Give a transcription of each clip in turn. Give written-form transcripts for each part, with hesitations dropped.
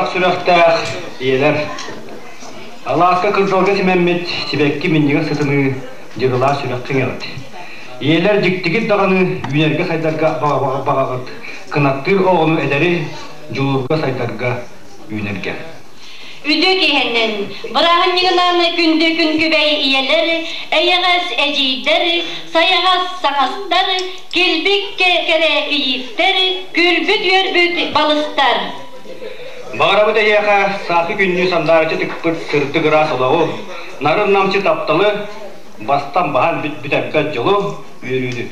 Амарах сүрэхтээх ийэлэр, алааска кырдалга симэммит сибэкки минньигэс сытыныы дьырылаа сүрэххиҥ эҕит. Ийэлэр дьиктигит даҕаны үүнэргэ-сайдарга баҕаҕыт, кынаттыыр оҕону эдэри, дьулуурга сайдарга үүнэргэ. Үтүө киэһэнэн, бырааһынньыгынан күндү күн күбэй ийэлэр, эйэҕэс эдьиийдэр, сайаҕас саҥастар, килбик кэрэ кийииттэр, күлбүт-үөрбүт балыстар. Баҕарабыт эйиэхэ сааскы күннүү сандаарыччы тыкпыт сырдык ыраас олоҕу, нарын-намчы тапталы, бастан баһан бүтэрбэт дьолу, үөрүүнү.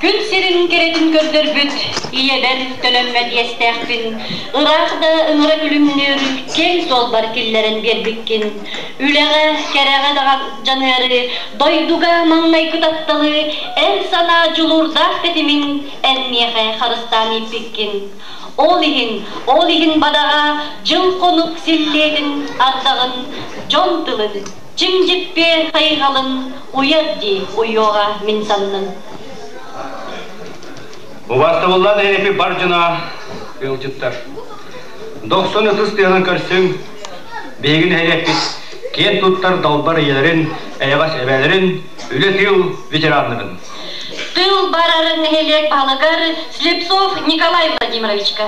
Күн сирин кэрэтин көрдөрбүт ийэбэр төлөммөт иэстээхпин, ыраах да ыҥыра күлүмнүүр киэҥ суолбар киллэрэн биэрбиккин, үлэҕэ, кэрэҕэ дьаныары, дойдуга маҥнайгы тапталы, эр санаа дьулуурдаах тэтимин эн миэхэ харыстаан ииппиккин. Ол иһин, ол иһин бадаҕа дьыл-хонук силлиэтин ардаҕын, дьон тылын, чиҥ-дьиппиэр хайҕалын уйар дии уйуоҕа мин саннын. Убаастабыллаах эһэпи бар дьоно ыалдьыттар. Дохсун ытыс тыаһын көрсүҥ, биһиги нэһилиэкпит киэн туттар далбар ийэлэрин, эйэҕэс эбээлэрин, үлэ-тыыл ветераннарын. Тыл барарын нэһилиэк баһылыгар Слепцов Николай Владимировичка.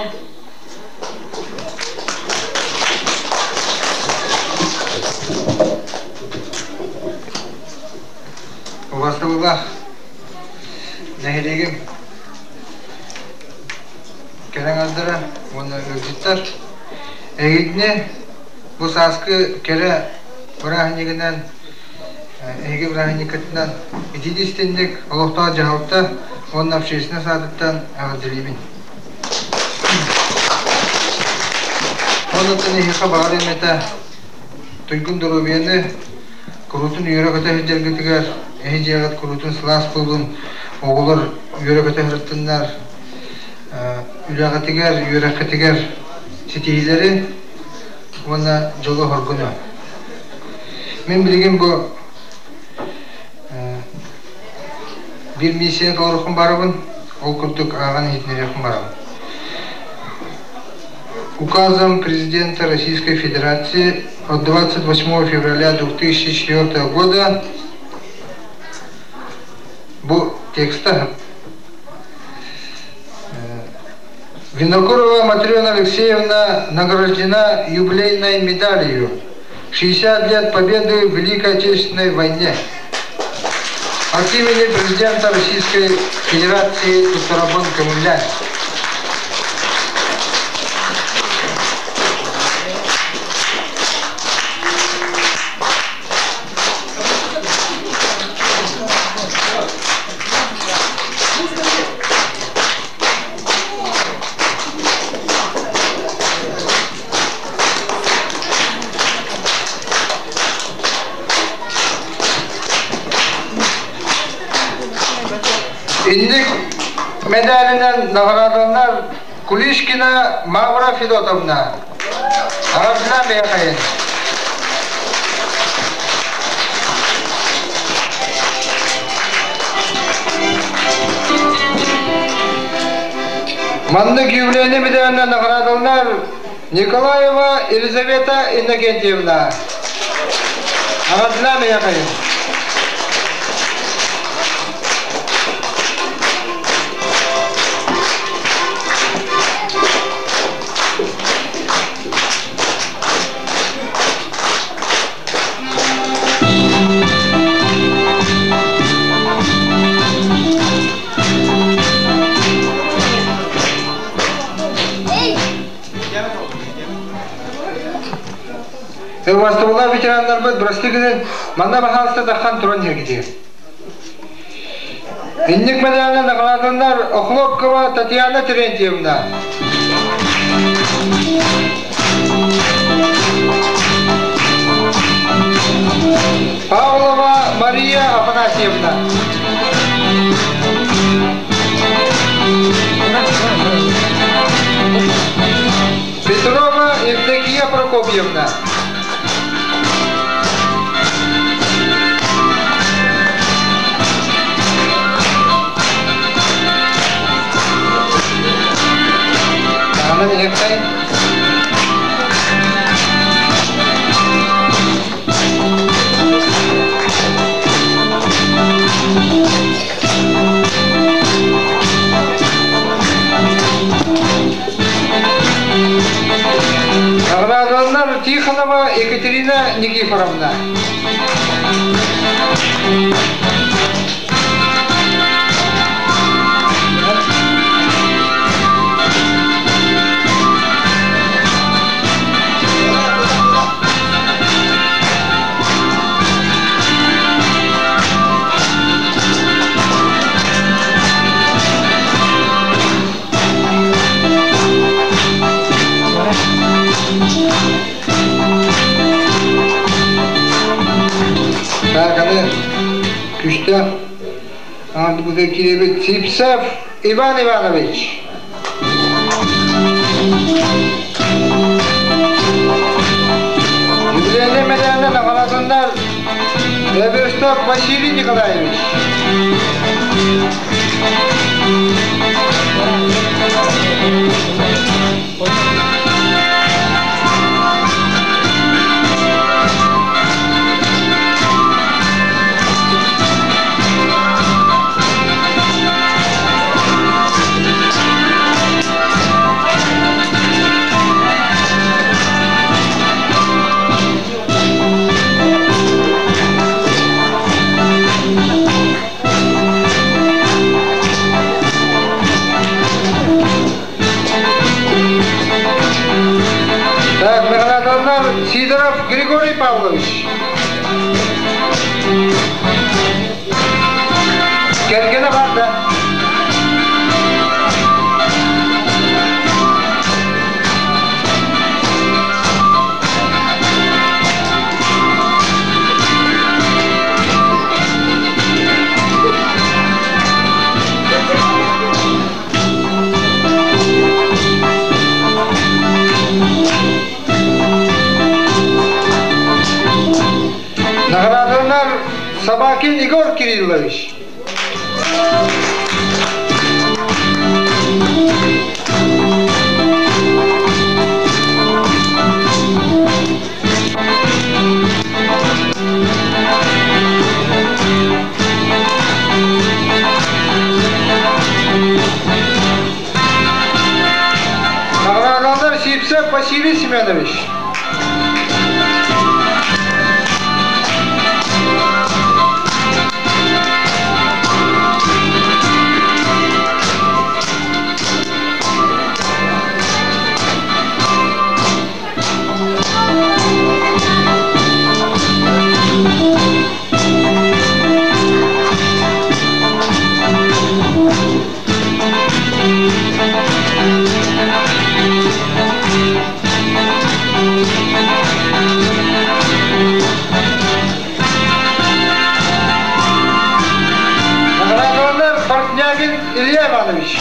Убастабыллаах нэһилиэгим кэлэн аздара уонна ыалдьыттар эһигини бу сааскы кэрэ бырааһынньыгынан эһиги бырааһынньыккытынан итии истинник олохтоох дьаһалта уонна общественность аатыттан эҕэрдэлиибин. Оннуттан эһиэхэ баҕар эмэтэ туйгун доруобуйаны куруутун үөрэ-көтө сылдьаргытыгар, эһи дьиэҕит куруутун сылаас буоллун, оҕолор үөрэ-көтө сырыттыннар, үлэҕитигэр, үөрэххитигэр ситиһиилэри уонна дьолу-соргуну. Мин билигин бу биир миссияны толоруохпун барабын, ол курдук ааҕан иһитиннэриэхпин барабын. Указом президента Российской Федерации от 28 февраля 2004 года бу текста Винокурова Матрена Алексеевна награждена юбилейной медалью 60 лет победы в Великой Отечественной войне. От имени президента Российской Федерации Туттарабын Көмүллэн. Инник медалынан наградаланар Кулишкина Мавра Федотовна. Арабына Михаил. Маннык юбилейный медалынан наградаланар Николаева Елизавета Иннокентьевна. Аҕардылаан эйэхэйин. Убастыбыллаах ветераннарбыт бырастыы гынын, манна баһаалыста таххан туран иһэргитигэр. Инник медалынан наҕараадаланар Охлопкова Татьяна Терентьевна. Павлова Мария Афанасьевна. Петрова Евдокия Прокопьевна. Таһынан иһэхтэй. Иванова Екатерина Никифоровна. Так, аны күшті Андыбыда киирбит Сипсев Иван Иванович. Юбилейный медалынан аҕалатыннар Эверстов Василий Николаевич. Так, награжданнар Сидоров Григорий Павлович. Кэргэнэ барда. Награжданнар Собакин Егор Кириллович. Награжданнар Сипсев Василий Семенович. Награжданнар Портнягин Илья Иванович.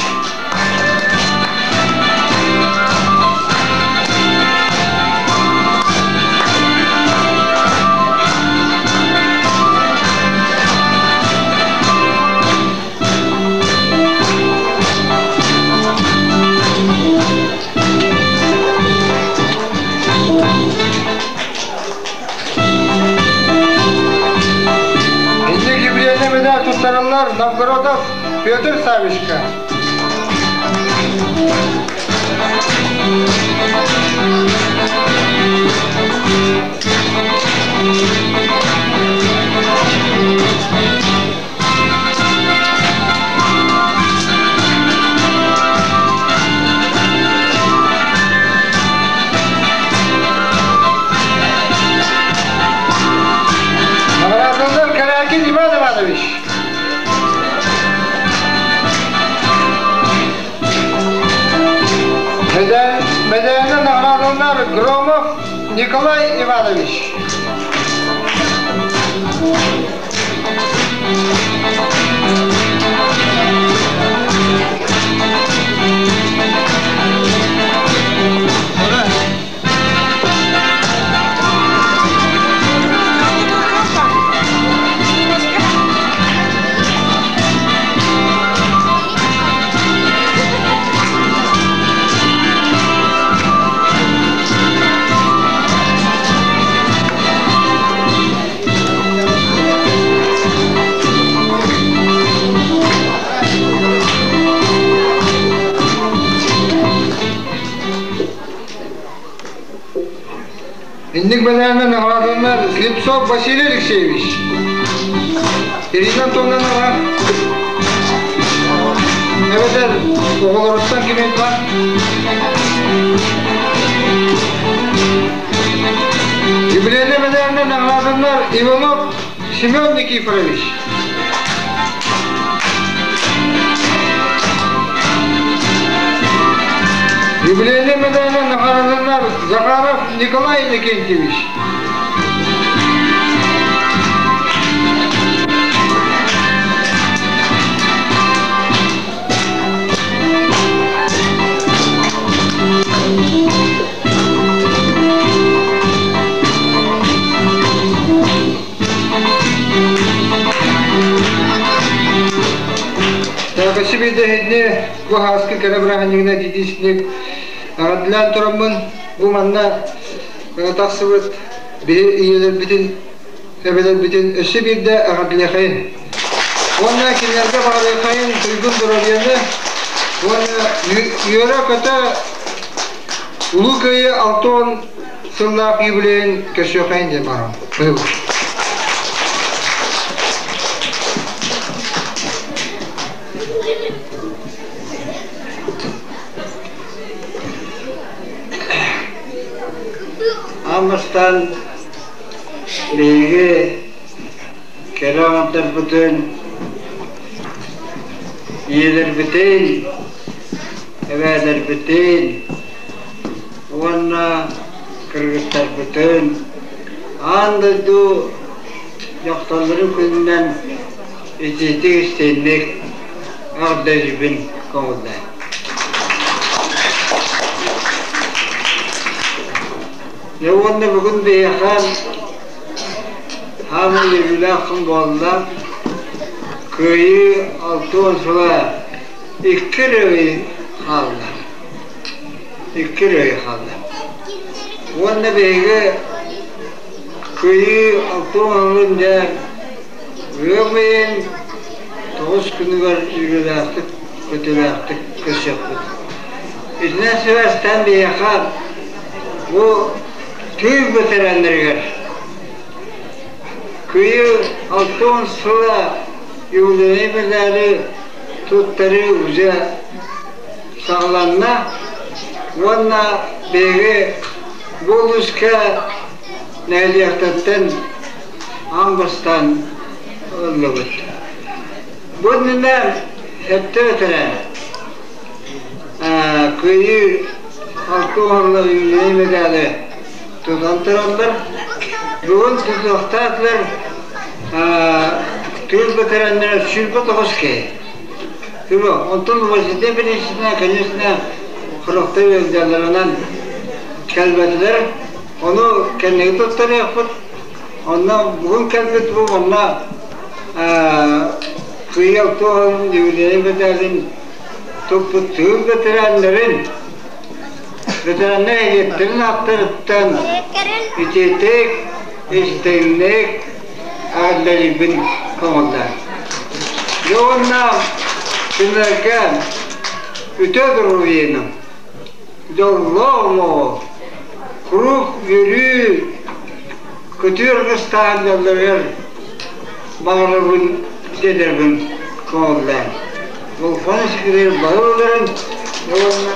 Инник юбилейный медаль туттараллар Новгородов Петр Савичка. Награжданнар Корякин Иван Иванович. Медаліне награжданнар Громов Николай Иванович. Инник бэлээнэ наҕараадаланар Слепцов Василий Алексеевич. Ирина Антоновна эбэтэр оҕолоруттан ким бар? Юбилейный медалынан наҕараадаланар Иванов Семен Никифорович. Юбилейный медалынан наҕараадаланар Захаров Николай Иннокентьевич. Кэсибидэһинни бу хааскы кэрэ бырааһынньыгына дидисник аҕадылаан тураммын бу манна тахсыбыт биһи ийэлэрбитин эбэлэрбитин өссө биирдэ эҕэрдэлиэхэйин. Уонна кинилэргэ баҕарыахайын туйгун доруобуйаны уонна үөрэ-көтө Улуу Кыайыы 60 сыллаах юбилейын көрсүөххэйин диэн баҕарабын. Аан бастаан биһиги кэрэ аҥардарбытын, ийэлэрбитин, эбээлэрбитин уонна кыргыттарбытын аан дойду дьахталларын күнүнэн итиитик-истиҥник эҕэрдэлиибин көҥүллээн. Дьэ уонна бүгүн биһиэхэ хаамай үөрүүлээх күн буолла. Кыайыы 60 сыла икки эрэ ый хаалла. Икки эрэ ый хаалла. Уонна биһиги Кыайыы 60 сылын дьэ ыам ыйын тоҕус күнүгэр үөрүүлээхтик, көтүүлээхтик көрсүөхпүт. Итинэн сибээстээн биһиэхэ бу тыыл бэтэрээннэригэр Кыайыы 60 сыла юбилейнай медали туттарыы уже саҕаланна уонна биһиги бу улууска нэһилиэктэртэн аан бастаан ыллыбыт. Бу иннинэ сэттэ бэтэрээн Кыайыы 60 юбилейнай медали тутан тураллар. Бүгүн тутуохтаатылар тыыл бэтэрээннэрэ 29 киһи. Онтон Василий Борисовна, конечно, сорохтор ыалдьалларынан кэлбэтилэр. Ону кэнники туттарыахпыт. Онно бүгүн кэлбит бу манна Кыйал туоһун юбилейный медалин туппут тыыл бэтэрээннэрин ветераннар эһиэттэрин ааттарыттан итиитик, истиҥник эҕэрдэлиибин көҥүллээн. Дьэ уонна кинилэргэ үтүө доруобуйаны, дьоллоох олоҕу, куруук үөрүү, көтүү аргыстаах дьоллоругар баҕарабын дэнэрбин көҥүллээн. Улахан үчүгэй бары ыларын уонна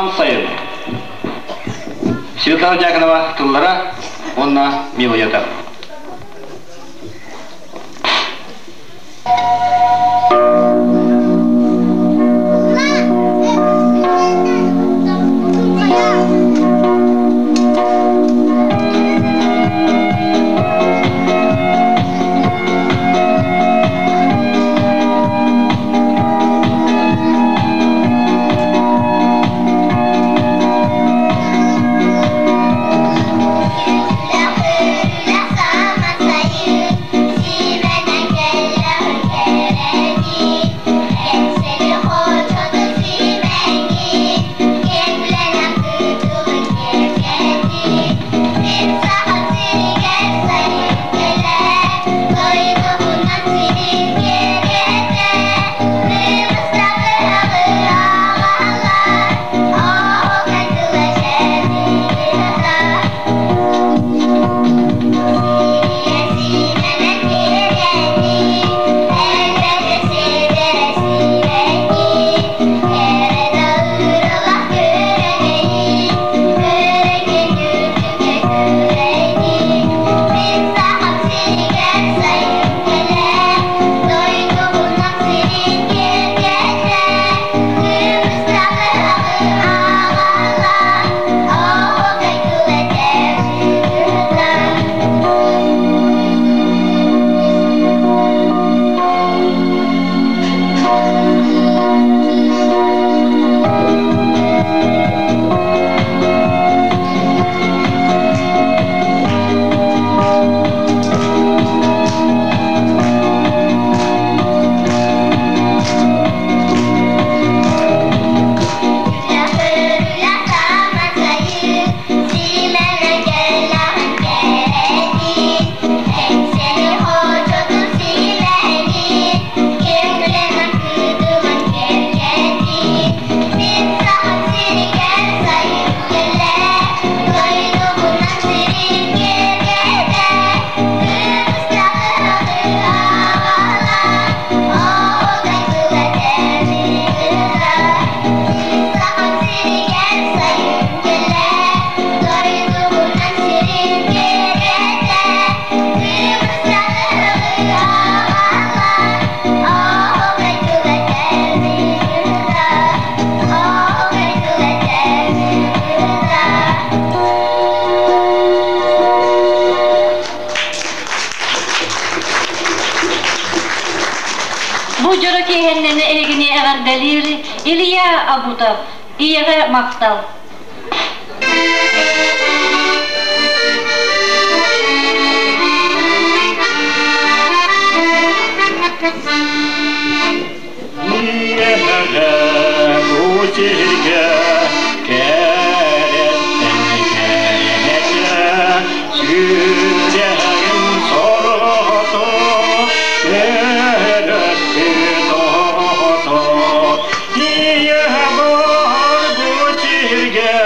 Маҥан сайын. Светлана Дьяконова тыллара уонна мелодията. Бу дьоро киэһэннэни эһигини эҕэрдэлиир Илья Абутов, ийэҕэ махтал. Ийэҕэ бу сиргэ кэрэттэн кэрэтэ сүрэҕин сорото төрөппүт оҕото ийэ бар бу сиргэ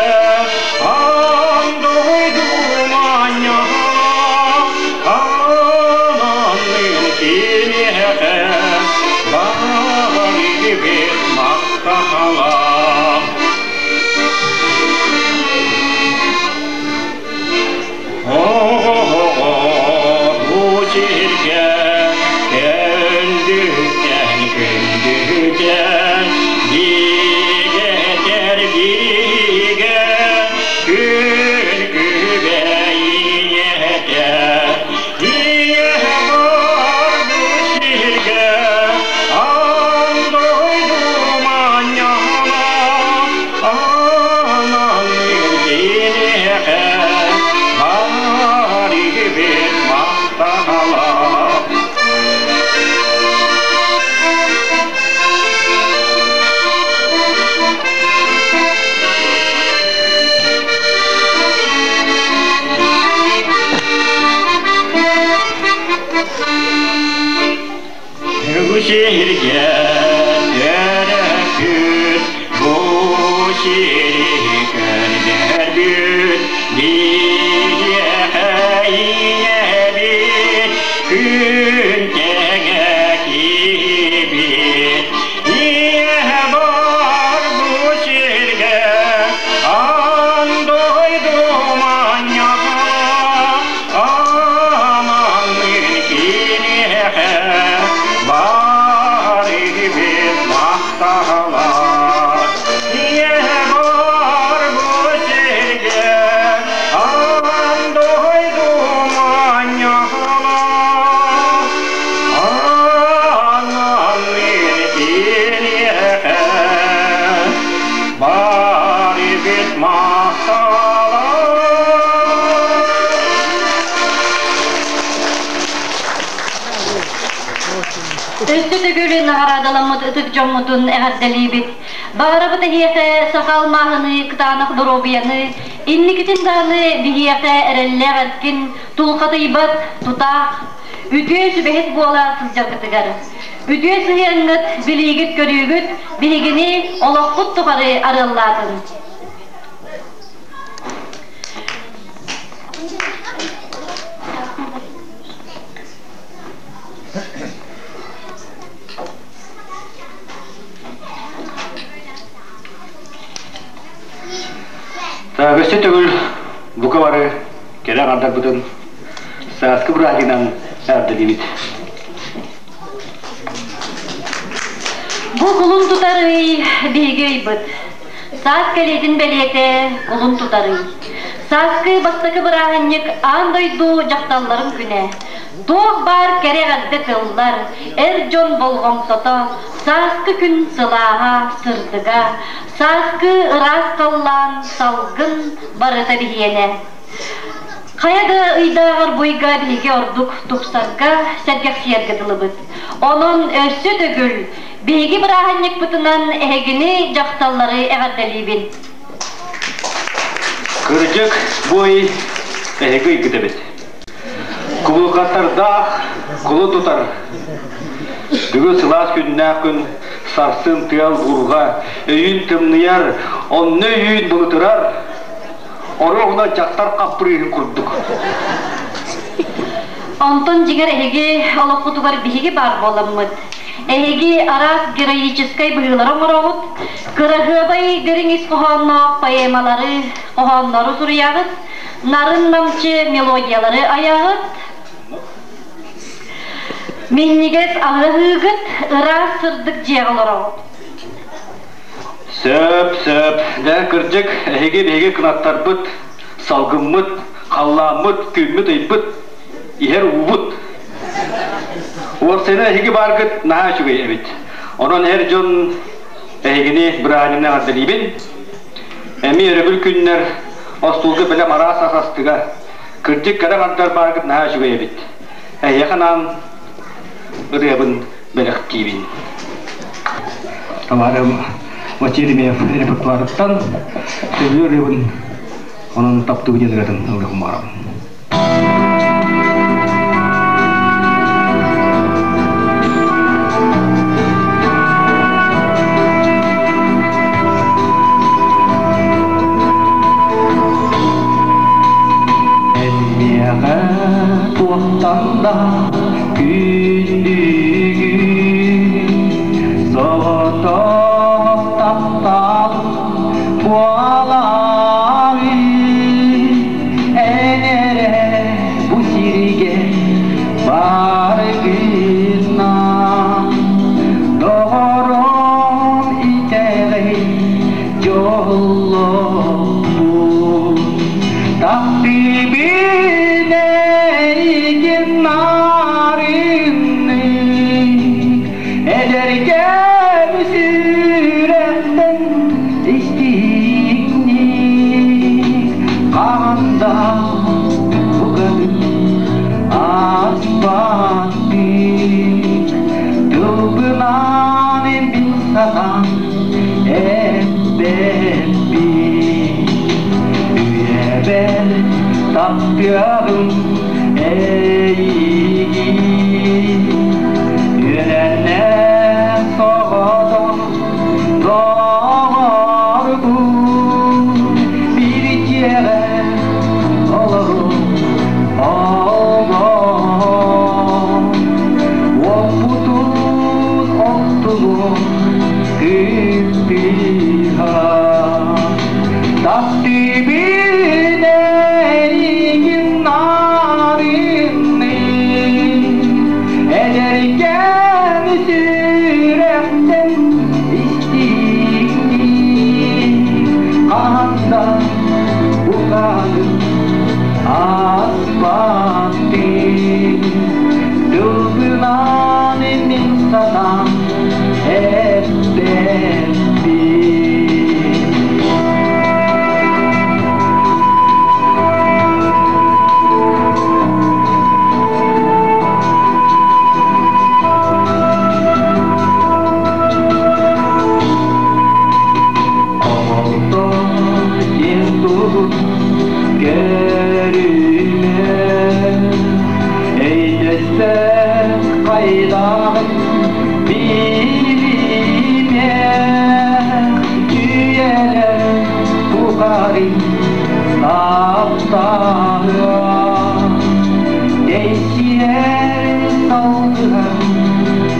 аан дойду манньаҕа ананнын киниэхэ барыбыт махтаналам. Оҕо бу сиргэ күндүттэн күндүтэ бигэ бигэ күн күбэй ийэтэ ийэ бар бу сиргэ аан дойду манньаҕа ананныыр киниэхэ барыбыт махтаналам. Бу сиргэ төрөппүт, бу сири көрдөрбүт, биһиэхэ ийэбит, күн тэҥэ киһибит. Ийэ бар бу сиргэ Өссө төгүл наҕараадаламмыт ытык дьоммутун эҕэрдэлиибит. Баҕарабыт эһиэхэ саха алмааһыны, кытаанах доруобуйаны, инникитин даҕаны биһиэхэ эрэллээх эркин, тулхатыйбат тутаах, үтүө сүбэһит буола сылдьаргытыгар. Үтүө сыһыаҥҥыт, билиигит-көрүүгүт биһигини олохпут тухары арыаллаатын. Өссө төгүл бука бары кэлэ аҥардарбытын сааскы бырааһыгынан эҕэрдэлиибит. Бу кулун тутар ый биһиги ыйбыт. Саас кэлиитин бэлиэтэ кулун тутар ый. Сааскы бастакы бырааһынньык аан дойду дьахталларын күнэ. Туох баар кэрэ эҕэрдэ тыллар, эр дьон болҕомтото, сааскы күн сылааһа, сырдыга, сааскы ыраас халлаан, салгын барыта биһиэнэ. Хайа да ыйдааҕар буйга биһиги ордук тупсарга, сэргэхсийэргэ дылыбыт. Онон өссө төгүл биһиги бырааһынньыкпытынан эһигини дьахталлары эҕэрдэлиибин. Кырдьык, бу ый эһиги ыйгыт эбит. Кубулҕаттардаах кулу тутар. Бүгүн сылаас күннээх күн сарсын тыал буурҕа, өйүн тымныйар, онно өйүүн былытырар. Оруоһуна дьахтар хаппырыыһын курдук. Онтон дьиҥэр эһиги олоххутугар биһиги баар буоламмыт. Эһиги араас героическай быһыылары оҥороҕут, кыраһыабай дириҥ ис хоһоонноох поэмалары, хоһооннору суруйаҕыт, нарын-намчы мелодиялары айаҕыт, минньигэс аһыыгыт, ыраас сырдык дьиэҕэ олороҕут. Сөп, сөп. Дьэ, кырдьык, эһиги биһиги кынаттарбыт, салгыммыт, халлааммыт, күммүт-ыйбыт, иһэр уубут. Уопсайынан эһиги бааргыт наһаа үчүгэй эбит. Онон эр дьон эһигини бырааһынньыгынан эҕэрдэлиибин. Эмиэ өрөбүл күннэр остуолга бэлэм араас ас астыга. Кырдьык кэрэ аҥардар бааргыт наһаа үчүгэй эбит. Эһиэхэ анаан ырыабын бэлэхтиибин. Тамарам Васильев репертуарыттан сөбүлүүр ырыабын онон таптыыбын диэн ырыатын ылыахым баҕарабын. Эн миэхэ туохтан да күндүгүн соҕотох таптал буолаҕын эн эрэ бу сиргэ баргына доҕорум итэҕэй дьоллоохпун таптыыбын эйигин нарыннык эдэркэм сүрэхтэн истиҥник хаһан да букатын ааспаттык тылбынан мин сатаан эппэппин үйэбэр таптыаҕым эйигин үөрэннээх соҕотох доҕорбун биир дьиэҕэ олору олоҕом уоппутун оттулуох кыттыһа таптыыбын эйигин нарыннык эдэркээн сүрэхтэн истиҥник хаһан да букатын ааспаттыы тылбынан мин санаам эппэппин. Баарын таптаһыа Тэйсиһэр салгыһар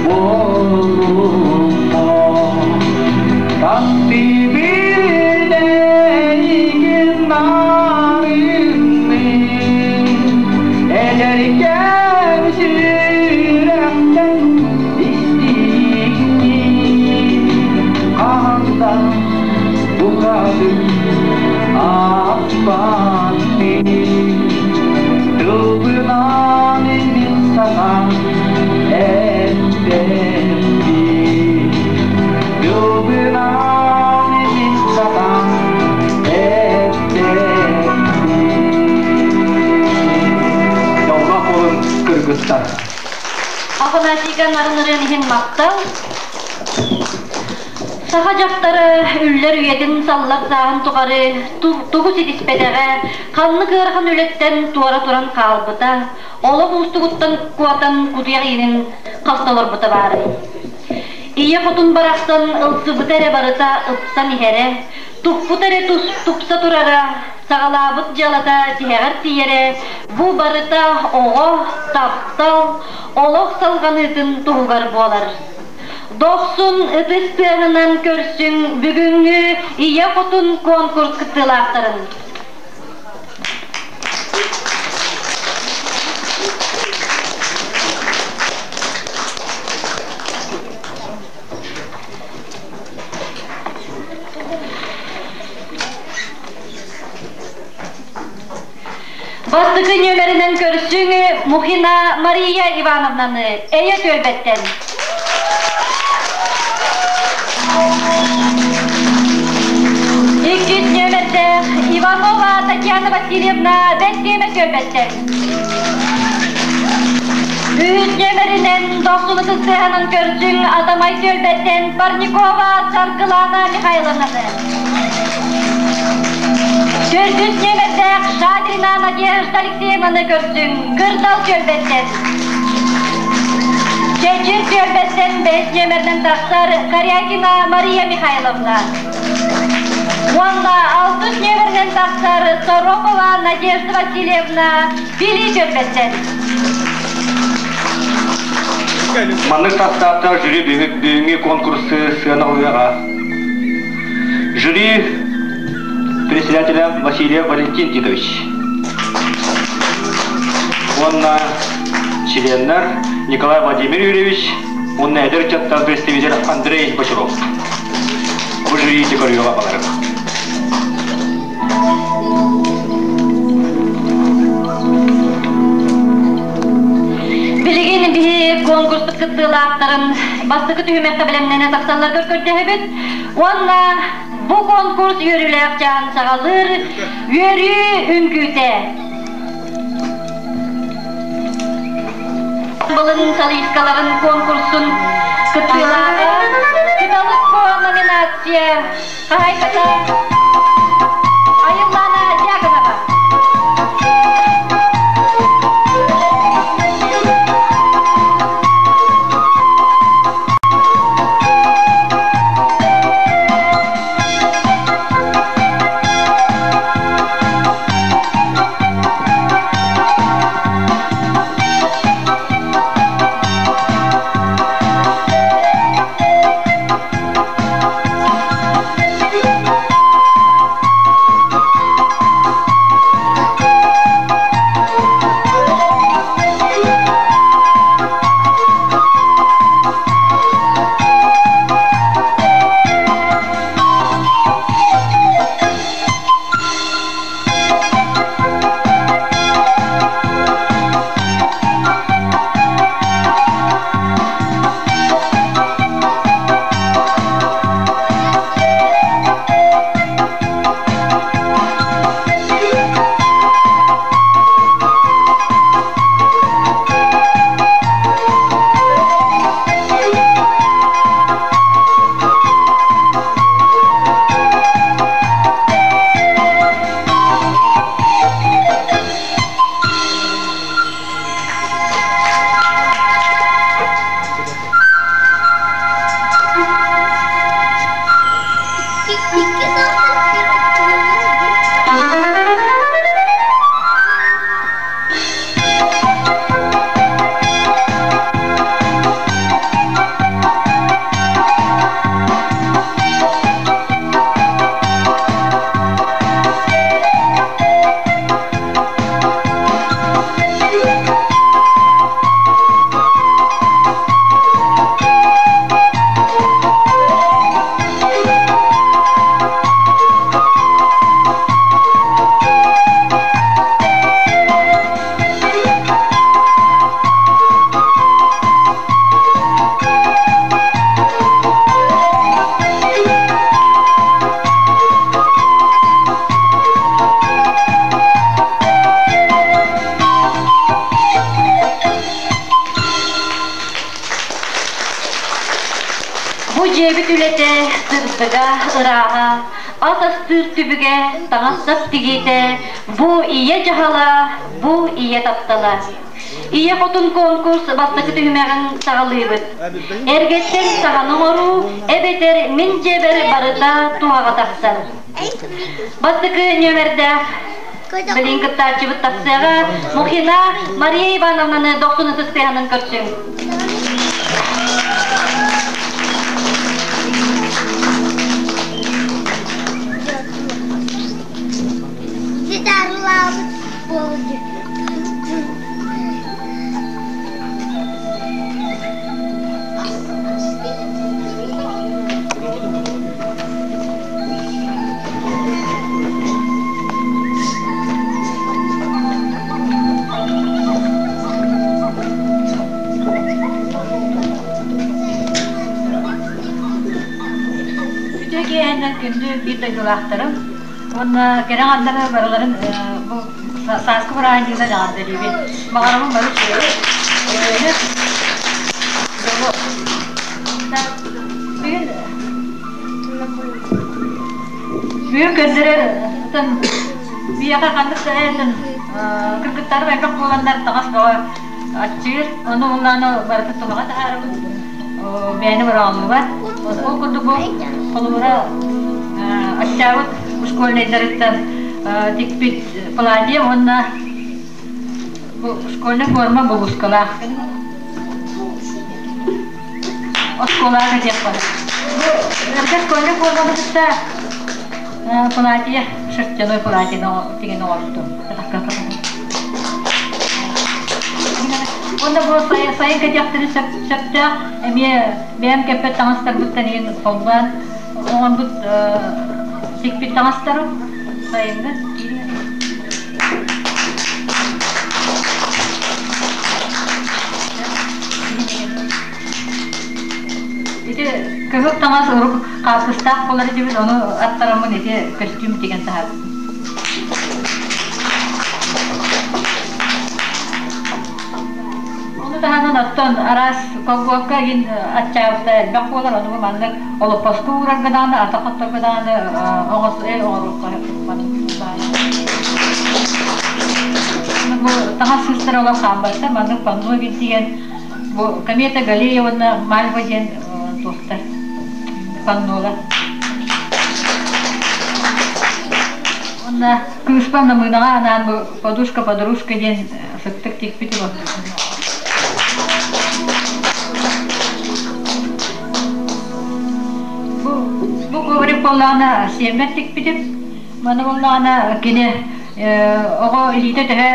буолума Таптыыбын эйигин нарынныы Эдэркээн сүрэхтэн истиҥнии Хаһан да букатын аахпаттыы Тылбынан мин санаам эппэппин Тылбынан мин санаам эппэппин Дьоллоох буолун кыргызстар. Афанасийга нарынырын иһин махтал. Саха дьахтара үллэр үйэтин саллар сааһын тухары тугу ситиспэтэҕэ, ханнык ыарахан үлэттэн туора туран хаалбыта, олох уустугуттан куотан кутуйах иинин хаста олорбута баарый. Ийэ хотун барахсан ылсыбыта эрэ барыта ыпсан иһэрэ, туппут эрэ тупса турара, саҕалаабыт дьыалата тиһэҕэр тиийэрэ, бу барыта оҕо, таптал, олох салҕаныытын туһугар буолар. Дохсун ытыс тыаһынан көрсүҥ бүгүҥҥү Ийэ Хотун конкурс кыттыылаахтарын. Бастакы нүөмэринэн көрсүҥ Мухина Мария Ивановнаны Эйэ түөлбэттэн. Иккис нүөмэрдээх Иванова Татьяна Васильевна Бэстиэмэ түөлбэттэн. Үһүс нүөмэринэн дохсуну сыстыаһынан көрсүҥ Атамай түөлбэттэн Парникова Саргылана Михайловнаны. Төрдүс нүөмэрдээх Шадрина Надежда Алексеевнаны көрсүҥ, Кырдал түөлбэттэн. Чэчир түөлбэттэн бэһис нүөмэринэн тахсар Корякина Мария Михайловна. Уонна алтыс нүөмэринэн тахсар Сорокова Надежда Васильевна Билии түөлбэттэн. Маннык састааптаах жюри бүгүҥҥү конкурсу сыаналыаҕа. Жюри председателя Васильев Валентин Титович уонна членнэр Николай Владимир Юрьевич уонна эдэр ыччаттан представитель Андрей Бочаров. Бу жюри көрүүгэ баларым. Билигин биһи конкурспут кыттыылаахтарын бастакы түһүмэххэ бэлэмнэнэ тахсалларыгар көрдөһөбүт уонна бу конкурс үөрүүлээх чаан саҕалыыр үөрүү үҥкүүтэ. Былын солисткаларын конкурсун кыттыылааҕа Кыталык номинация хаһаайката Айыллаана Дьяконова. ырааһа, ас астыыр түбүгэ, таҥас-сап тигиитэ, бу ийэ дьаһала, бу ийэ таптала. Ийэ хотун конкурс бастакы түһүмэҕин саҕалыыбыт. Эргэттэн саҕаны оҥоруу эбэтэр мин дьиэбэр барыта туһаҕа тахсар. Бастакы нүөмэрдээх билин кыттааччыбыт тахсыаҕа Мухина Мария Ивановнаны дохсун ытыс тыаһынан көрсүҥ. Гитарлаабыт буолдьу. Үтүө киэһэннэн күндү биир дойдулаахтарым уонна кэрэ аҥардары барыларын бу сааскы бырааһынньыгынан эҕэрдэлиибин. Баҕарабын бары үчүгэйи, үтүөнү, дьолу. Бүгүн Бүгүн көрдөрөр ытын биһиэхэ ханнык да ытын кыргыттарым элбэх буоланнар таҥас бөҕө аччыыр, ону уонна барытын туһаҕа таһаарабыт, бэйэни быраҕыллыбат. Ол курдук бу холобура аччаабыт школьнайдарыттан тикпит платье уонна бу школьная форма булуускалаах. Оскуолаҕа кэтиэх бар. Бу эргэ школьная формабытытта платье, шерстяной платье тигэн оҥорбутум. Уонна бу сайын кэтиэхтэрин сөптөөх эмиэ бэйэм кэппэт таҥастарбыттан иһин холбоон оҥорбут тикпит таҥастарым сайыҥҥы. Ити кыһыл таҥас урук хаартыстаах буолар этибит, ону аттараммын ити көстүүм тигэн таһаарбытым. Ону таһынан оттон араас колгуокка игин аччаабыта элбэх буолар, ону маннык олоппоско уурарга даҕаны, атах отторго даҕаны оҥоруохха Бу таҥас сыыстара олох хаалбаттар, маннык панно тигэн Бу комета Галея уонна Мальва диэн туохтар паннолар. Уонна кыыспа Намыынаҕа анаан бу подушка-подружка диэн сыттык тикпитим Бу бу коврик буоллаҕына сиэммэр тикпитим. Маны буоллаҕына кини Оҕо илиитэ төһө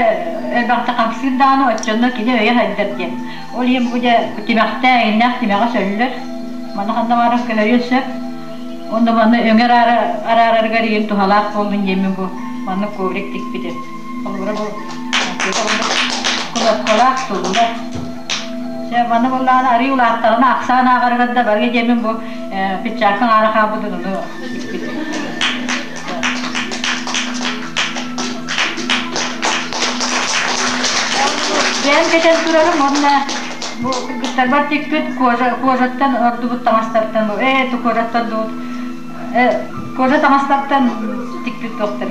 элбэхтэ хамсыыр даҕаны, оччонно кини өйө сайдар диэн. Ол иһин бу дьэ тимэхтээ, иҥнээх тимэҕэ сөллөр. Маны ханна баҕарар көһөрүөн сөп. Онно манна өҥө араарарыгар иһин туһалаах буоллун диэммин бу маннык коврик тикпитим. Холобура бу кнопкалаах туллар. Дьэ маны буоллаҕына арыый улааттаҕына ахсаан ааҕарыгар да барыа диэммин бу печатка аара хаалбытын ону тикпитим. Бэйэм кэтэн турарым уонна бу кыргыттарбар тикпит кожа, кожаттан ордубут таҥастартан кожаттан ордубут кожа таҥастартан тикпит туохтар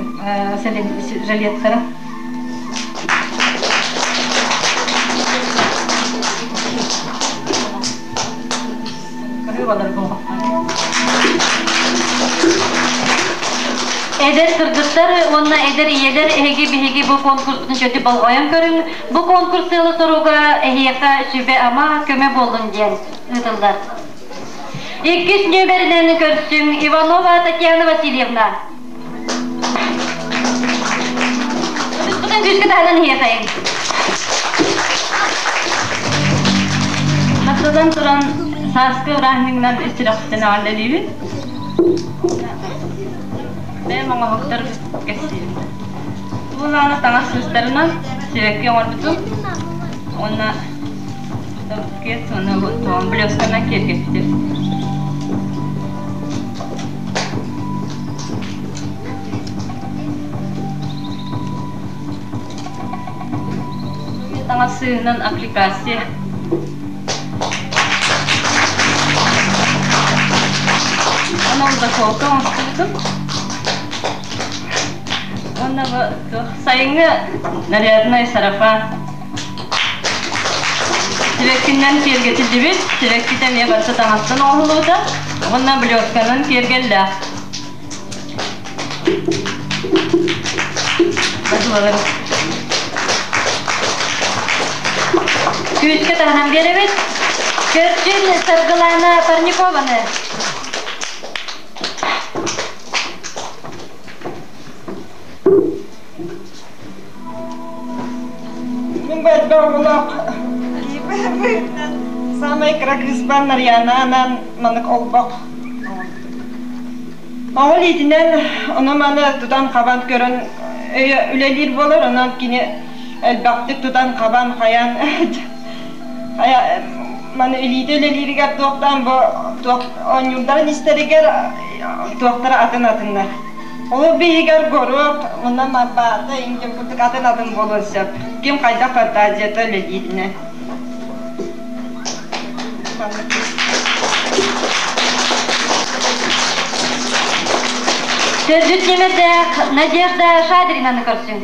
жилеттара. Эдэр кыргыттар уонна эдэр ийэлэр эһиги биһиги бу конкурспутун чөтү болҕойон көрүҥ. Бу конкурс сыала-соруга эһиэхэ сүбэ-ама көмө буоллун диэн ыытыллар. Иккис нүөмэринэн көрсүҥ Иванова Татьяна Васильевна. Ытыспытын күүскэ таһынан иһиэхэйиҥ. Бастатан туран, сааскы бырааһынньыгынан ис сүрэхпиттэн эҕэрдэлиибин. Бэйэм оҥоһуктар кэпсиибин. Бу таҥас сыыстарынан сибэкки оҥорбутум уонна букет уонна блесканан киэргэппитим. Таҥас сыыһынан аппликация. Онон Заколка оҥостубутум. Уонна бу туох сайыҥҥы наряднай сарафан. Сибэккинэн киэргэтиллибит, сибэккитэ эмиэ барыта таҥастан оҥоһуллубута уонна блестканан киэргэллээх. Күүскэ таһынан биэрэбит. Көрчүн Саргылана Парникованы. Мин бу элбэх оҕолоох киһи Самай кыра кыыспар Нарьяна анаан маннык олбох Оҕо илиитинэн ону-маны тутан-хабан көрөн үлэлиир буолар, онон кини элбэхтик тутан-хабан хайан хайа маны илиитэ үлэлииригэр туохтаан бу туох оонньуурдарын истэригэр туохтара атын-атыннар. Ол биһигэр горуок, онон марбаата иҥдим курдук атын-атын буолуон сөп. Ким хайдах фантазията үлэлииринэн. Төрдүс нүмердээх Надежда Шадринаны көрсүҥ.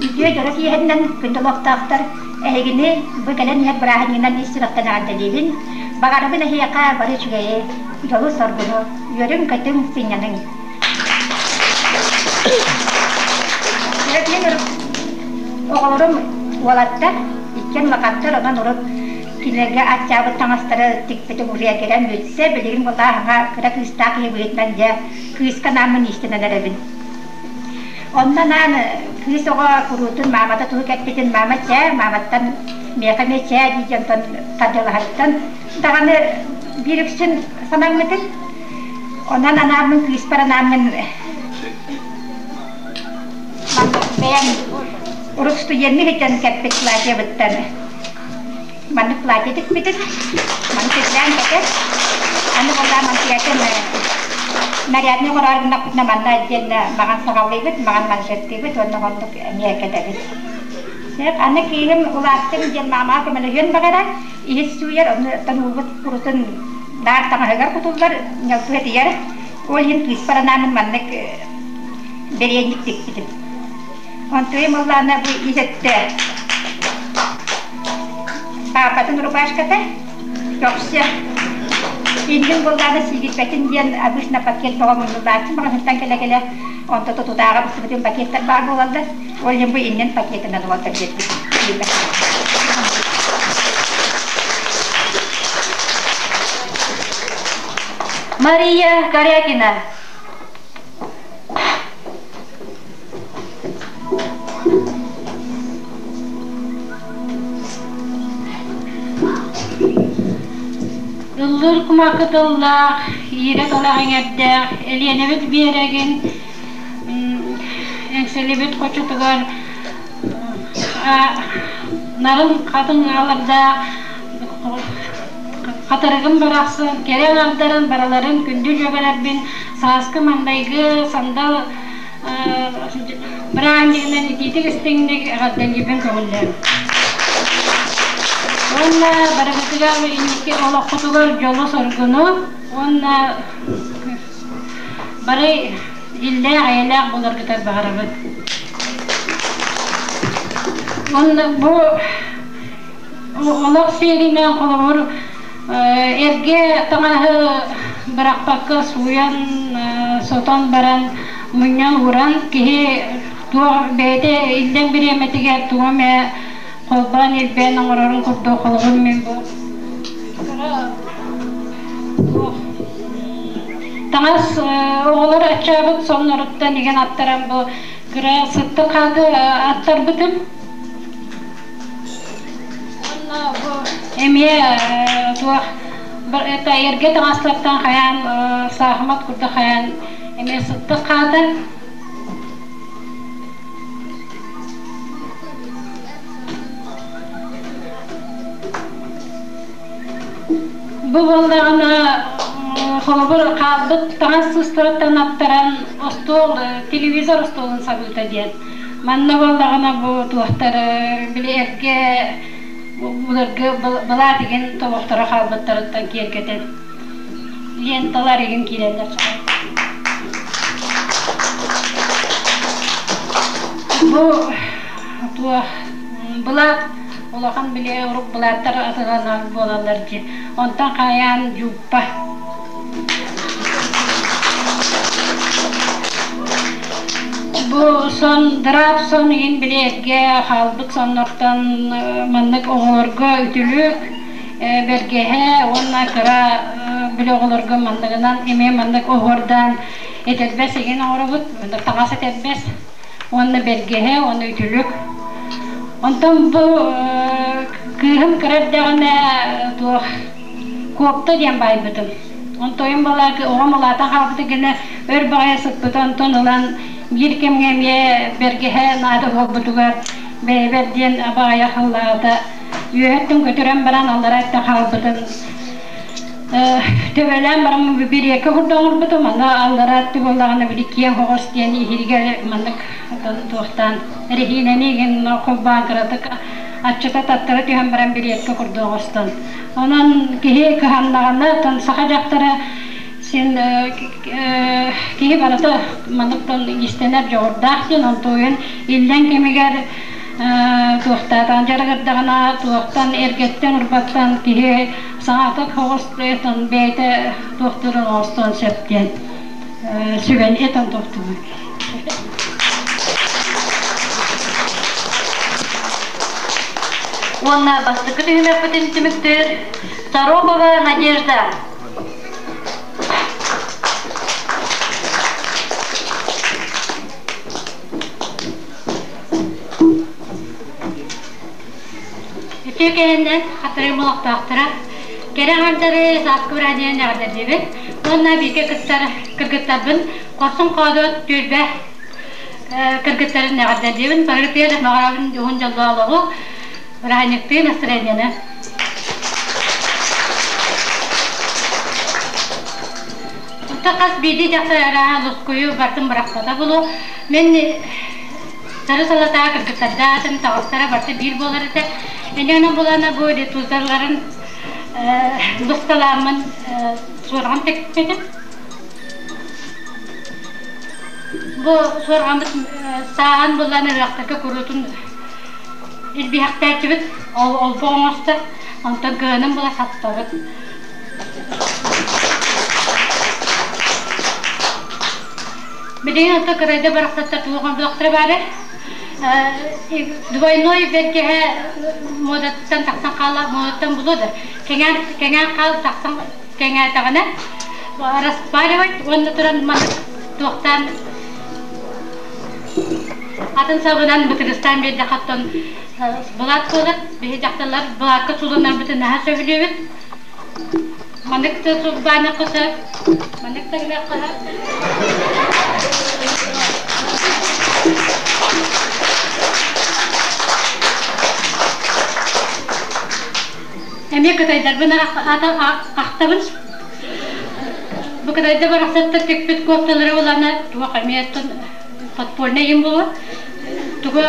Үтүө дьоро киэһэтинэн күндү олохтоохтор, эһигини бу кэлэн иһэр бырааһынньыгынан ис сүрэхтэн эҕэрдэлиибин. Баҕарабын эһиэхэ бары үчүгэйи, дьолу-соргуну, үөрүҥ-көтүҥ, сынньаныҥ. Оҕолорум уолаттар, иккиэн улахаттар, онон урут кинилэргэ аччаабыт таҥастары тикпитим уже кэлэн бүтсэ, билигин былааһыҥа кыра кыыстаах киһи быһыытынан дьэ кыыска анааммын иистэнэн эрэбин. Онно анаан кыыс оҕо куруутун маамата тугу кэппитин маама чээ, мааматтан миэхэ эмиэ чээ дии дьонтон тардыалаһарыттан даҕаны биир үксүн санаммытым. Онон анааммын кыыспар анааммын бэйэм урут студенныы сылдьан кэппит платьебыттан маннык платье тикпитим. Маны сөбүлээн кэтэр. Аны буоллаан мантыгатын нарядный оҥороору гыннахпытына манна отдельно маҕан саҕалыыбыт, маҕан манжеттыыбыт уонна оннук эмиэ кэтэбит. Сөп, аны кыыһым улааттым диэн маамаҕа көмөлөһүөн баҕарар. Иһит сууйар, онтон уубут курутун наар таҥаһыгар кутуллар, ньалпыатыйар. Ол иһин кыыспар анааммын маннык бэриэнньик тикпитим. Онтуйум ыллаана бу ис өттө паапатын рубашката, көхсө. Иннин буллаана сиигирбэтин диэн обычно пакет бөҕө муннуллааччы маҕаһыынтан кэлэ-кэлэ онто тутутааҕа быстыбытын пакеттар баар буолаллар. Ол иһин бу иннин пакетынан уолта биэрбит. Мария Корякина. Ыллыыр кумахы тыллаах, иирэ талах эҥэрдээх, Элиэнэбит биэрэгин Эҥсэлибит хочотугар нарын хатыҥ аалардаах хатырыгым барахсан кэрэ аҥардарын барыларын күндү дьүөгэлэрбин сааскы маҥнайгы сандал бырааһынньыгынан итиитик истиҥник эҕэрдэлиирбин көҥүллээн. Уонна барыбытыгар инники олоххутугар дьолу-соргуну уонна Бары иллээх-эйэлээх буоларгытыгар баҕарабыт. Уонна бу олох сиэринэн холобур эргэ таҥаһы бырахпакка сууйан, сотон баран мунньан ууран киһи туох бэйэтэ иллэҥ бириэмэтигэр тугу эмэ холбоон илбээн оҥорорун курдук холобур мин бу Таҥас оҕолор аччаабыт сонноруттан игэн аттаран бу кыра сыттык хааты аттарбытым. Уонна бу эмиэ туох это эргэ таҥастартан хайаан саахымат курдук хайаан эмиэ сыттык хаата. Бу буоллаҕына, холобур, хаалбыт таҥас сыыстарыттан аттаран остуол, телевизор остуолун сабыыта диэн. Манна буоллаҕына бу туохтар били эргэ Былыргы былаат игин тобохторо хаалбыттарыттан киэргэтэн ленталар игин киирэллэр. Бу туох былаат улахан били урук былааттар атыланар буолаллар дии. Онтон хайаан дьууппа. Бу сон дыраап сон иһин били эргэ хаалбыт соннортон маннык оҕолорго үтүлүк, бэргэһэ уонна кыра били оҕолорго манныгынан эмиэ маннык оһуордаан этэрбэс игин оҥоробут, таҥас этэрбэс уонна бэргэһэ уонна үтүлүк. Онтон бу кыыһым кыра эрдэҕинэ туох Куопта диэн баайбытым. Онтойум балаакы оҕом улаатан хаалбыта гына өр баҕайы сыппыта, онтон ылан биир кэмҥэ эмиэ бэргэһэ наада буолбутугар бэйэбэр диэн абаҕайа халлаата. Үөһэттэн көтүрэн баран аллара өттө хаалбытын төбөлөөн баран бириэкэ курдук оҥорбутум. Аны аллара өттө буоллаҕына били киэҥ оҕус диэн иһиригэр маннык туохтаан эрэһиинэни игин холбоон кыратык аччата таттара түһэн баран бириэккэ курдук оҥостон. Онон киһи кыһаннаҕына, оттон саха дьахтара син киһи барыта манныктан иистэнэр дьоҕурдаах диэн, онтуойун иллэҥ кэмигэр туохтаатаҕын дьарыгырдаҕына, туохтан эргэттэн урбаттан киһи саҥата соҕус бэйэтэ туохтуурун оҥостуон сөп диэн сүбэни этэн тохтуубун. Уонна бастакы түһүмэхпитин түмүктүүр Саропова Надежда. Үтүө кэһэннэн хатырык олохтоохторо кэрэ аҥардары сааскы бырааһынньыгынан эҕэрдэлиибит уонна бииргэ кыттар кыргыттарбын Хорсун хоодуот түөлбэ кыргыттарын эҕэрдэлиибин барыгытыгар баҕарабын уһун дьоллоох олоҕу бырааһынньыктыы настроениены Онто хас биирдии дьахтар арааһа лускуйу бартын бырахпата булу. Мин сары салатаа кыргыттардаатым, таҕыстара барыта биир буолар этэ. Инньэ булана бу ритузаларын бысталааммын суорҕан тикпитим. Бу суорҕаммыт сааһын булан ырыахтарга куруутун илбиһэхтээччибит, ол олбох оҥостор, онтон кыһынын була саттабыт. Билигин ото кырайда барахсаттар туох оҥордохторо баары двойной бэргэһэ муодаттан тахсан хаала муодаттан булуо да кэҥээн кэҥээн хаал тахсан кэҥээтэҕинэ распаривать уонна туран маннык туохтаан атын сабынан бытыгыстаан биэрдэххэ оттон былаат буолар биһи дьахталлар былаакка сууланарбытын наһаа сөбүлүүбүт Маннык да сулбаанахха сөп, маннык да гыныахха сөп. Эмиэ кытайдарбын ахтабын. Бу кытайда барахсаттар тикпит куопталары булана туох эмиэ подпольный им буолуо. Тугу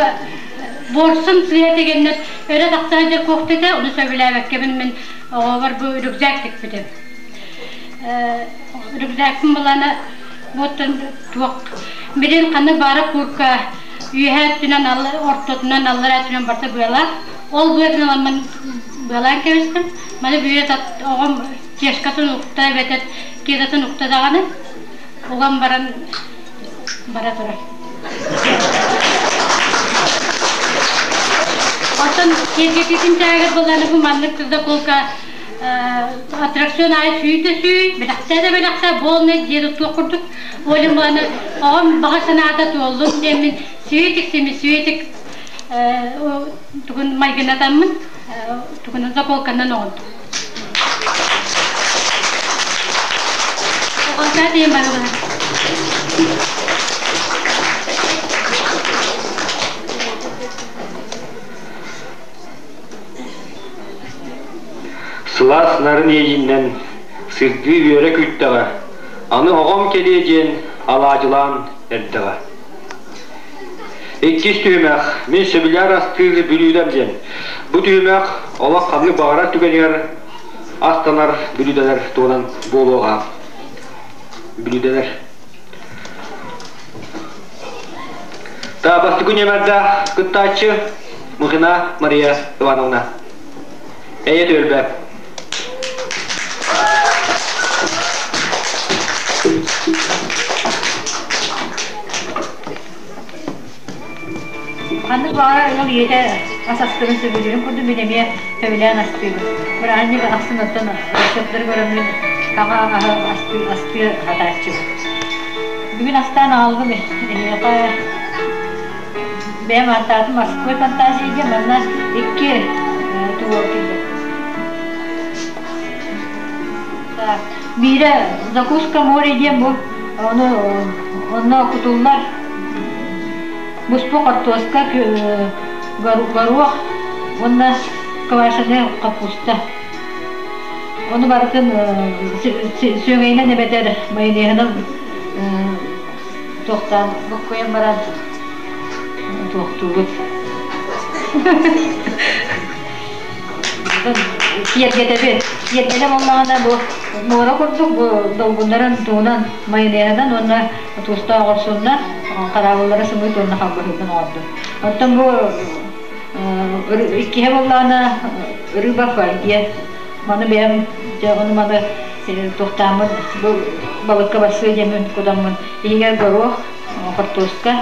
буорсун сыа дегеннер өрө тахса сылдьар куоптата, ону сөбүлээбэккэбин мин Оҕобор бу рюкзак тикпитим. Рюкзакпын булана буоттан туох билин ханнык баара курка үөһээ өттүнэн ортотунан аллараа өттүнэн барыта быалаах. Ол быатын ыламмын быалаан кэбистим. Маны бүөт оҕом чешкатын укта эбэтэр кедатын укта даҕаны уган баран бара турар. Оттон киэргэтиитин чааһыгар буоллаҕына бу маннык заколка аттракцион аайы сүй да сүй, бэлэхтээ да бэлэхтээ, буолнай дьиэ туттуох курдук. Олем буолана оҕом баҕа санаата туоллун диэммин светик семисветик тугун майгынатаммын тугунан заколканан оҕонтум. Оҕонтаа диэн барыбына. Сылаас нарын иэйииннэн сырдыы үөрэ күүттэҕэ, аны оҕом кэлиэ диэн алаадьылаан эрдэҕэ. Иккис түһүмэх Мин сөбүлээн астыыр бүлүүдэм диэн. Бу түһүмэх олох ханнык баҕарар түгэнигэр астанар бүлүүдэлэр туһунан буолуоҕа. Бүлүүдэлэр. Та бастакы нүөмэрдээх кыттааччы Мухина Мария Ивановна. Эйэ түөлбэ. Ханнык баҕарар ыал ийэтэ ас астыырын сөбүлүүрүн курдук мин эмиэ сөбүлээн астыыбын. Бырааһынньык ахсын оттон рецептары көрөммүн саҥа аһы астыы, астыы сатааччыбын. Бүгүн астаан аҕаллым эһиэхэ бэйэм ааттаатым морской фантазия диэн манна икки тугу киллэрдим. Биирэ закуска море диэн бу ону онно кутуллар буспу хортуоска, горуох уонна квашеный капуста. Ону барытын сүөгэйинэн эбэтэр майонеһынан туохтаан буккуйан баран туохтуубут. Киэргэтэбит. Киэргэлэ буоллаҕына бу муора курдук бу долгуннарын туунан майонеһынан уонна туустаах оҕурсуннар хараабыллара сымыыт уонна халбаһыытын оҥордум. Оттон бу иккиһэ буоллаҕына рыба фольге. Маны бэйэм дьэ ону маны туохтааммын бу балыкка барсыа диэммин кутаммын иһигэр горуох, хортуоска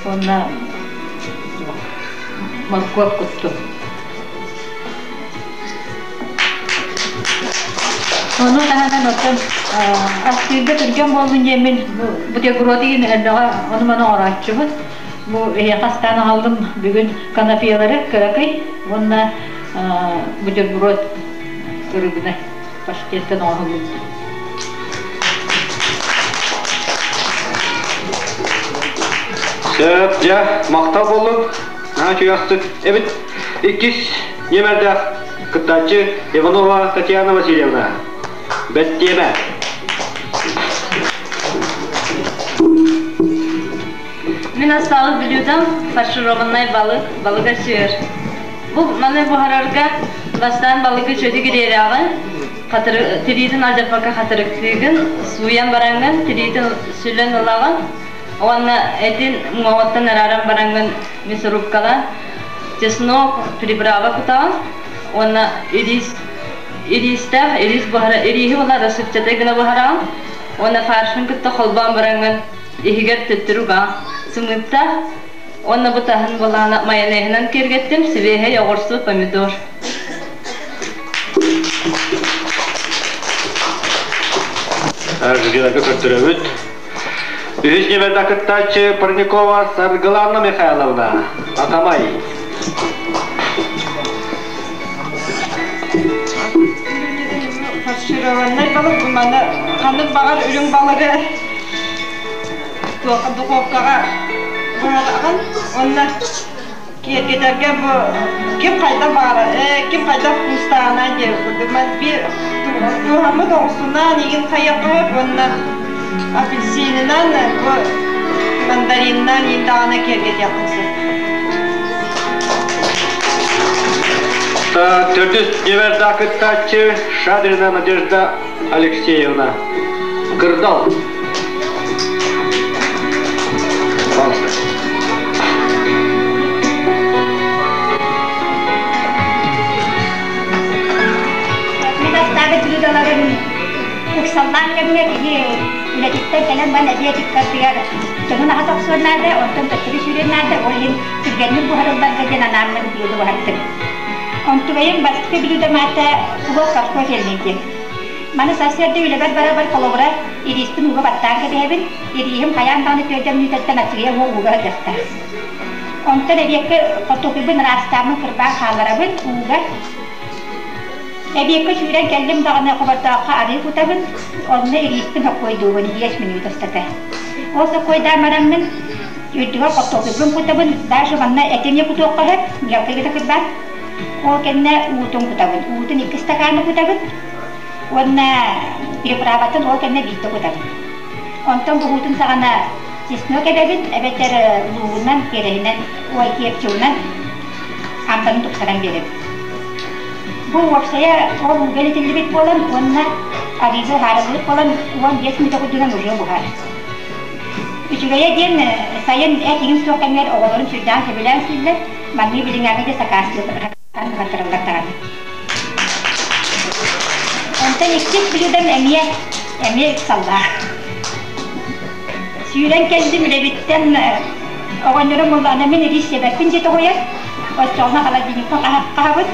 уонна моркуоп куттум. Ону таһынан оттон астыырга түргэн буоллун диэммин бутерброд иһин элбэҕи ону-маны оҥорооччубут. Бу эһиэхэ астаан аҕаллым бүгүн канапелары кыракый уонна бутерброд рыбный паштеттан оҥоһуллубут. Сөп, дьэ, махтал буоллун. Наһаа үчүгэй астык эбит. Иккис нүөмэрдээх кыттааччы Иванова Татьяна Васильевна. Бэттиэмэ. Мин астаабыт блюдом фаршированный балык, балыга сүөр. Бу маны буһарарга бастаан балыгы чөдү кириэрэҕин, тириитин алдьаппакка хатырыктыыгын, сууйан бараҥҥын, тириитин сүлэн ылаҕын уонна этин муоҕуттан арааран бараҥҥын мясорубкалаан чеснок, приправа кутаҕын уонна ириис ириистээх ириис буһара ирииһи була рассыпчатай гына буһараҕын уонна фаршын кытта холбоон бараҥҥын иһигэр төттөрү угаҕын сымыыттаах уонна бу таһын былаана майонеһынан киэргэттим сибиэһэй оҕурсу помидор. Жюриларга көрдөрөбүт. Үһүс нүөмэрдээх кыттааччы Парникова Саргылана Михайловна. Атамай. Фаршированнай балык маны ханнык баҕар үрүҥ балыгы духовкаҕа быһаҕын уонна киэргэтэргэ бу ким хайдах баҕара ким хайдах куустааҕынан диэн курдук мас биир туһаммыт оҕусунан игин хайахыт уонна апельсинынан бу мандаринынан иин даҕаны киэргэтиэххин сөп. Төрдүс нүөмэрдээх кыттааччы Шадрина Надежда Алексеевна. Кырдал. Мин астаабыт блюдоларым ыксаллаах кэмҥэ киһи үлэтиттэн кэлэн баран эбиэт ыккардыгар дьонун аһа тохсуон наада, онтон төттөрү сүүрүөн наада, ол иһин түргэнник буһарылларга диэн анааммын блюдо буһардым. Онтугайым бастакы блюдом аата плов картофельный диэн. Маны сарсыарда үлэбэр барарбар холобура ирииспин ууга баттаан кэбиһэбин, ирииһим хайаан даҕаны түөрдэм мүнүүтэттэн аччыгыйа уо ууга сылдьыахтаах. Онтон эбиэккэ хортуоппуйбун ыраастааммын кырбаан хаалларабын ууга. Эбиэккэ сүүрэн кэллим даҕаны хобордооххо арыы кутабын, онно ирииспин хоккуойдуубун 5 мүнүүтэ устата. Ол соккуойдаан бараммын үрдүгэр хортуоппуйбун кутабын, даже манна эти эмиэ кутуохха сөп, мелкай гына кырбаан. Ол кэннэ уутун кутабын. Уутун икки стаканы кутабын уонна приправатын ол кэннэ биирдэ кутабын. Онтон буһуутун саҕана Чеснок эбэбин эбэтэр луугунан, переһинэн, ой, кетчубунан амтанын тупсаран биэрэбин. Бу уопсайа ол ууга илитиллибит буолан уонна арыыга ыһаарыллыбыт буолан 15 мүнүүтэ курдугунан уже буһар. Үчүгэйэ диэн сайын эт иҥин суох кэмигэр оҕолорум сүрдээх сөбүлээн сииллэр, манныгы билиҥҥээҥҥэ да сакаастыыллар, туһаттараллар даҕаны. Онтон иккис блюдом эмиэ эмиэ ыксаллаах. Сүүрэн кэллим үлэбиттэн оҕонньорум буллаҕына мин рис сиэбэппин дии тоһуйар. Оччоҕуна холодильникпын хаһабын.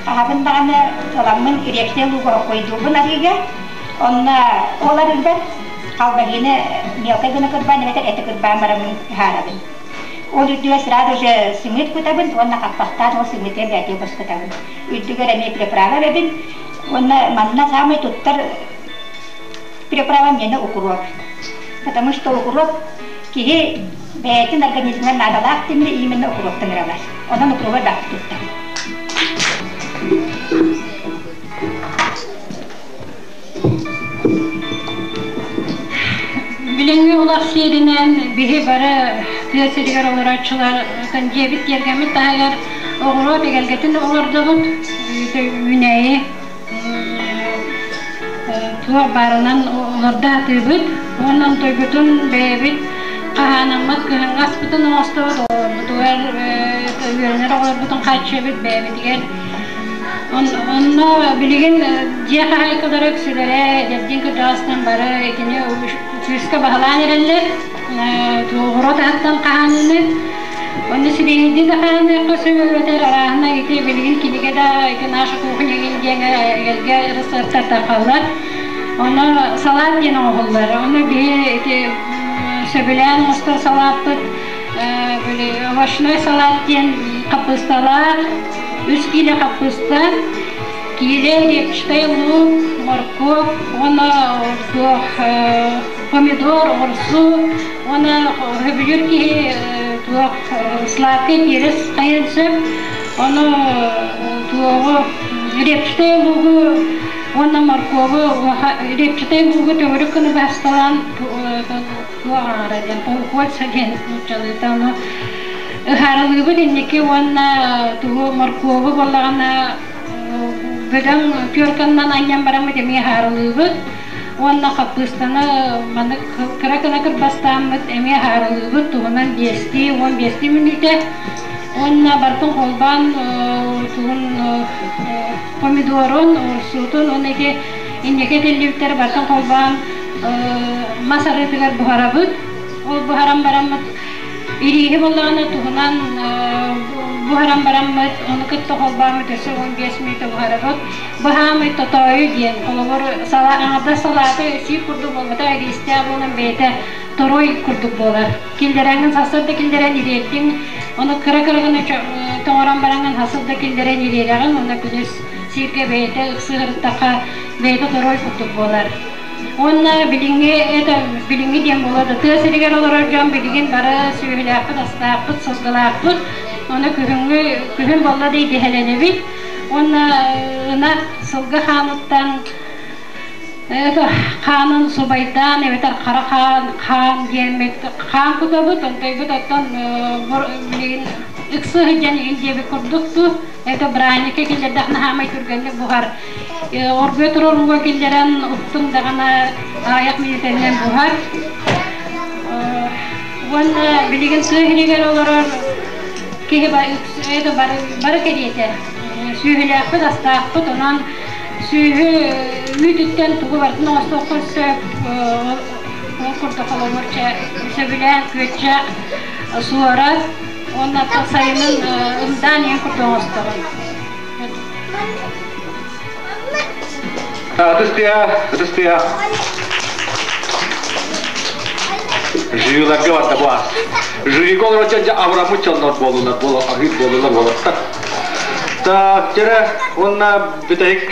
Хаһабын даҕаны ыламмын репсэй луугу хоккойдуубун арыыга. Онно ол арыыбар халбаһыыны мелкай гына кырбаан эбэтэр эти кырбаан бараммын ыһаарабын. Ол үрдүгэр сразу же сымыыт кутабын уонна хаппахтаан ол сымыытыгар бээтигэ босхутабын. Үрдүгэр эмиэ приправа эбэбин уонна манна саамай туттар приправа миэнэ укроп. Потому что укроп киһи бэйэтин организмыгар наадалаах тимири именно укроптан ыралар. Онон укроба да туттабын. Билиҥҥи олох сиэринэн биһи бары тыа сиригэр олорооччулар дьиэбит тиэргэммит таһыгар оҕуруот эгэлгэтин олордобут, үүнээйи туох баарынан олордо сатыыбыт. Уонна онтойбутун бэйэбит хаһаанаммыт кыһыҥҥы аспытын оҥостобут, оҕолорбутугар үөрэнэр оҕолорбутун хааччыйабыт бэйэбитигэр. Онно билигин дьиэ хаһаайкалара үксүлэрэ эдэрдиин кырдьаҕастан бары итини күүскэ баһылаан эрэллэр. Оҕуруот таһыттан хаһааныыны. Онно сибиэһэйдии да хаһааныахха сөп эбэтэр арааһына ити билигин кинигэ да ити наша кухня диэн эгэлгэ рецептар тарҕаллар. Онно салаат диэн оҥоһуллар. Онно биһи ити сөбүлээн оҥостор салааппыт били овощной салаат диэн хаппыысталаах, үс киилэ хаппыыста, киилэ репчатый лук, моркуоп уонна туох помидор, оҕурсу уонна сөбүлүүр киһи туох сладкай перец хайыан сөп. Ону туоҕу репчатый лугу уонна моркуобу репчатый лугу төгүрүк гына баһасталаан туох аҥара диэн полукольца диэн нууччалыыта ону ыһаарылыыбыт инники уонна тугу моркуобу буоллаҕына бөдөҥ пюрканнан анньан бараммыт эмиэ ыһаарылыыбыт уонна хаппыыстаны маннык кыра гына кырбастааммыт эмиэ ыһаарылыыбыт туһунан биэстии 15 мүнүүтэ уонна барытын холбоон тугун помидорун оҕурсуутун уонна ити инники этиллибиттэр барытын холбоон мас арыытыгар буһарабыт. Ол буһаран бараммыт ирииһи буоллаҕына туһунан буһаран бараммыт, ону кытта холбооммут өссө 15 мүнүүтэ буһарабыт. Быһаамай тотоойу диэн, холобур, аҥардас салааты сиир курдук буолбата, ириистээх буолан бэйэтэ торуой курдук буолар. Киллэрэҥҥин сарсыарда киллэрэн ириэрдиҥ, ону кыра-кыра гына тоҥорон бараҥҥын сарсыарда киллэрэн ириэрэҕин, уонна күнүс сииргэ бэйэтэ ыксыырыттахха бэйэтэ торуой курдук буолар. Уонна билиҥҥи это билиҥҥи диэн буолуо да тыа сиригэр олорор дьон билигин бары сүөһүлээхпит, астаахпыт, сылгылаахпыт. Ону күһүҥҥү күһүн буолла да идэһэлэнэбит. Уонна ынах сылгы хааныттан это хаанын субайдаан эбэтэр хара хаан хаан диэммит хаан кутабыт, онтойбут оттон билигин ыксы сылдьан игин диэбит курдук ту это бранника киллэрдэххинэ хаамай түргэнник буһар. Оргуйа турар ууга киллэрэн уктуҥ даҕаны аҕыйах мүнүүтэннэн буһар. Уонна билигин тыа иһигэр олорор киһи это бары, бары кэриэтэ. Сүөһүлээхпит, астаахпыт, онон сүөһү үүтүттэн тугу барытын оҥостуоххун сөп. Ол курдук холобур сөбүлээн күөччэх, суорат уонна сайынын ымдаан иһин курдук оҥостоҕун. Ытыс тыа, ытыс тыа. Жюриларга барда бу ас. Жюрига олорор дьон абыраммыт дьоннор буоллулар, буола аһыыр буоллулар буолаттар. Так, дьэрэ, уонна бүтэһик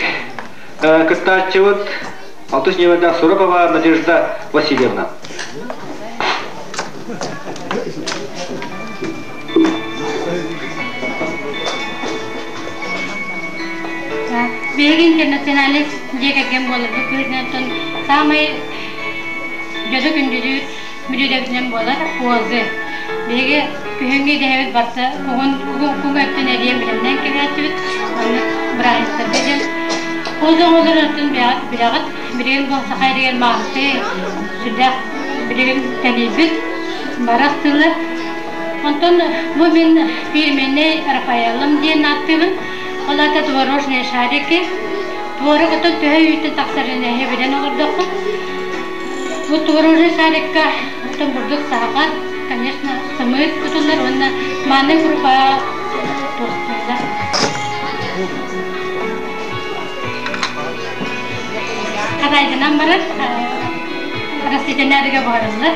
кыттааччыбыт алтыс нүөмэрдээх Сурапова Надежда Васильевна. Биһиги интернационалист дьиэ кэргэн буоларбыт быһыытынан саамай дьоду күндүлүүр. бүлүүдэбитинэн буолар козы. Биһиги күһүҥҥү идэһэбит барыта уһун куҥ өттүн эрийэн бэлэмнээн кэбиһээччибит. Оннук бырааһынньыктарга диэн. Козы оҥолорун оттон бэйэҕит билэҕит. Билигин бу саха эригэр мааһытыы сүрдээх билигин тэнийбит барах тылы. Онтон бу мин фирменный Рафаэлым диэн ааттыыбын. Ол аата творожные шарики. Творог оттон төһө үүттэн тахсарын эһи билэн олордоххут. Бу творожный шарикка оттон бурдук саахар, конечно, сымыыт кутуллар уонна манный крупа туохтууллар. Хатайданан барар, растительнайга буһарыллар.